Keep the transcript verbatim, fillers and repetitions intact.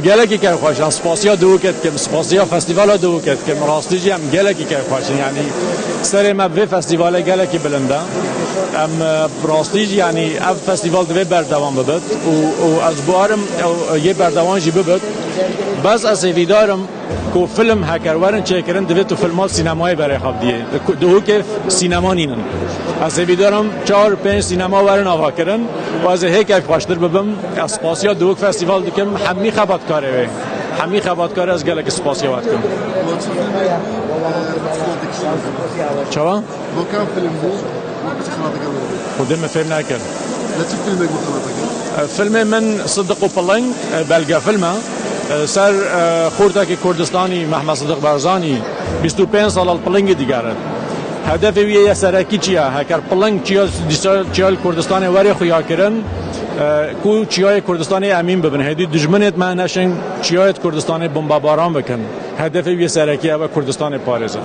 Gelekî keyfxweş in. Spasiya Duhokê dikim, spasiya Festîvala Duhokê dikim. Rastî jî em gelekî keyfxweş in. Yanî serê me bi vê festîvalê gelekî bilind e. Em, e, rastî jî, yanî ev festîval divê berdewam bibit û, û ez bawerim ew yê berdewam jî bibit. Bes ez hêvîdar im ku film heker werin çêkirin, divê tu filma sînemayê berê xwe bidiyê. Duhokê sînema nînin. Ez hêvîdar im çar pênc sînema werin avakirin û ez ê hê keyfxweştir bibim. Ez spasiya Duhok Festîval dikim, hemî xebatkarê wê. Hemî xebatkarê ez gelekî spasiya we dikim. Çawa? Bo kam film bû? Xwedê me fêm nekir. Li çi filmek bû xelata kir? E, filmê min Sidiq û Piling, e, belgefilm e. E, ser, e, xortekî Kurdistanî Mehmet Sidiq Barzanî bîst û pênc sala li Pilingî digere. Hedefê wî yê serekî çi ye? Heker Piling çiya, dîsa çiya li Kurdistanê werê xuya kirin, e, ku çiyayê Kurdistanê emîn bibin. Hêdî dijminê me neşin çiyayê Kurdistanê bombabaran bikin. Hedefê wî yê serekî ev e Kurdistanê parêzin.